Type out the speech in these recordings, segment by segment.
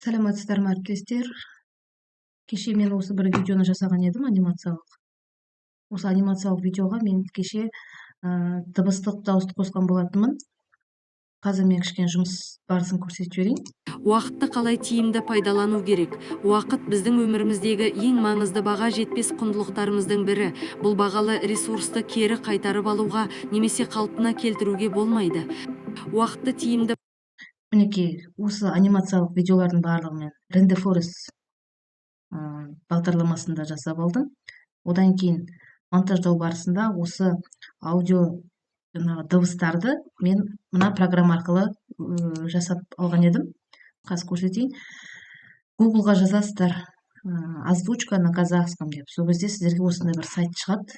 Саламатсыздар ма, әріптестер? Кеше мен осы бір видеоны жасаған едім, анимациялық. Осы анимациялық видеоға мен кеше дыбыстық дауысты қосқан болатынмын. Қазір мен кішкене жұмыс барысын көрсетіп жіберейін. Уақытты қалай тиімді пайдалану керек? Уақыт – біздің өміріміздегі ең маңызды, баға жетпес құндылықтарымыздың бірі. Бұл бағалы ресурсты кері қайтарып алуға немесе қалпына келтіруге болмайды. Уақытты тиімді Мінекей, осы анимациялық видеолардың барлығын мен Renderforest бағдарламасында жасап алдым. Одан кейін монтаждау барысында осы аудио, жаңағы дыбыстарды мен мына программа арқылы жасап алған едім. Қазір көрсетейін. Гуглға жазасыздар «озвучка на казахском» деп. Сол кезде сіздерге осындай бір сайт шығады.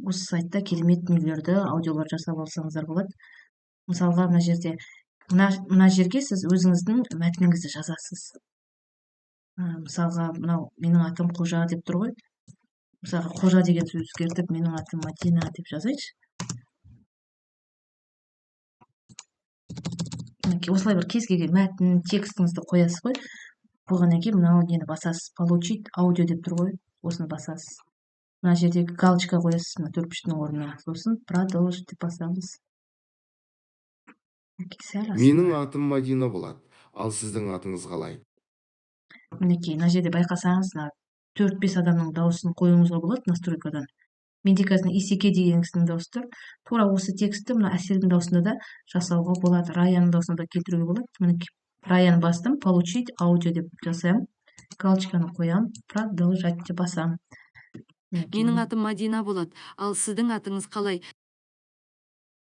Осы сайтта керемет дүниелерді, аудиолар жасап алсаңыздар болады. Мысалға, мына жерде, мына жерге сіз өзіңіздің мәтініңізді жазасыз. Мысалға, мынау «Менің атым Қожа» деп тұр ғой. Мысалға, «Қожа» деген сөзді өзгертіп, «Менің атым Мадина» деп жазайыншы. Мінекей, осылай бір кез келген мәтін, текстіңізді қоясыз ғой. Қойғаннан кейін мынау нені басасыз? «Получить аудио» деп тұр ғой, осыны басасыз. Мына жерде галочка қоясыз, мына төртбұрыштың орнына. Сосын «Продолжить» деп басамыз. Мінекей, сәл Менің астында. атым Мадина болады, ал сіздің атыңыз қалай? Мінекей, мына жерде байқасаңыз, мына төрт бес адамның дауысын қоюыңызға болады настройкадан. Менде қазір Исеке деген кісінің дауысы тұр. Тура осы текстті мына Әселдің дауысында да жасауға болады, Раяның дауысына да келтіруге болады. Мінекей, Раяны бастым, «Получить аудио» деп жасаймын, галочканы қоямын, «Продолжать» деп басамын. Мінекей. Менің атым Мадина болады, ал сіздің атыңыз қалай?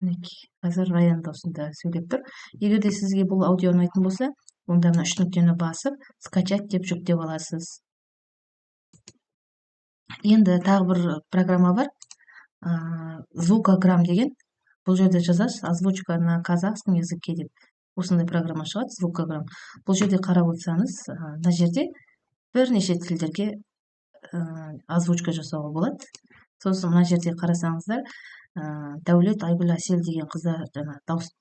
Мінекей, қазір Раян даусында сөйлеп тұр. Егер де сізге бұл аудио ұнайтын болса, онда мына үш нүктені басып, «Скачать» деп жүктеп аласыз. Енді тағы бір программа бар, Звукограмм деген. Бұл жерде жазасыз «озвучка на казахском языке» деп, осындай программа шығады, Звукограмм. Бұл жерде қарап отырсаңыз, мына жерде бірнеше тілдерге озвучка жасауға болады. Сосын мына жерде қарасаңыздар, Дәулет, Айгүл, Әсел деген қыздар, жаңағы дауыс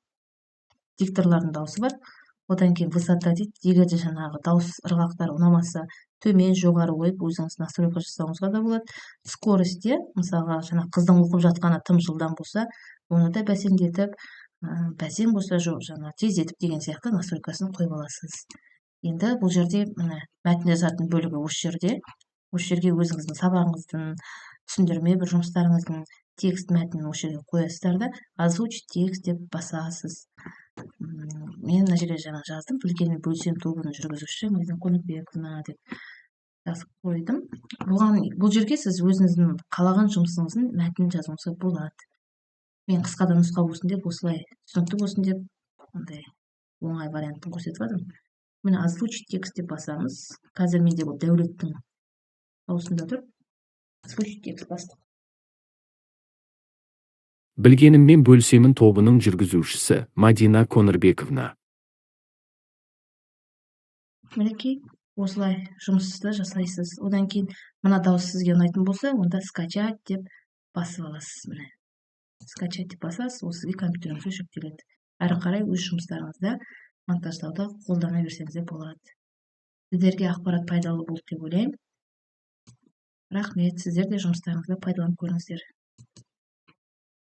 дикторлардың дауысы бар. Одан кейін «Высота» дейді. Егер де жаңағы дауыс ырғақтары ұнамаса, төмен, жоғары қойып, өзіңіз настройка жасауыңызға да болады. «Скорость», иә, мысалға, жаңағы қыздың оқып жатқаны тым жылдам болса, оны да бәсеңдетіп, бәсең болса, жоқ, жаңағы тездетіп деген сияқты настройкасын қойып аласыз. Енді бұл жерде, міне, мәтін жазатын бөлігі осы жерде. Осы жерге өзіңіздің сабағыңыздың, түсіндірме бір жұмыстарыңыздың текст мәтінін осы жерге қоясыздар да, «Озвучить текст» деп басасыз. Мен мына жерге жаңа жаздым, «Білгеніммен бөлісемін тобының жүргізушісі Мадина Қоныбековна» деп жазып қойдым. Бұған, бұл жерге сіз өзіңіздің қалаған жұмысыңыздың мәтінін жазуыңызға болады. Мен қысқа да нұсқа болсын деп, осылай түсінікті болсын деп, андай оңай вариантын көрсетіп жатырмын. Міне, «Озвучить текст» деп басамыз. Қазір менде бұл Дәулеттің дауысында тұр. «Озвучить текст» бастық. Білгеніммен бөлісемін тобының жүргізушісі Мадина Қонырбековна. Мінекей, осылай жұмысты жасайсыз. Одан кейін мына дауыс сізге ұнайтын болса, онда «Скачать» деп басып аласыз. Міне, «Скачать» деп басасыз, ол сізге компьютеріңізге жүктеледі. Әрі қарай өз жұмыстарыңызда монтаждауда қолдана берсеңіз де болады. Сіздерге ақпарат пайдалы болды деп ойлаймын. Рахмет, сіздер де жұмыстарыңызда пайдаланып көріңіздер.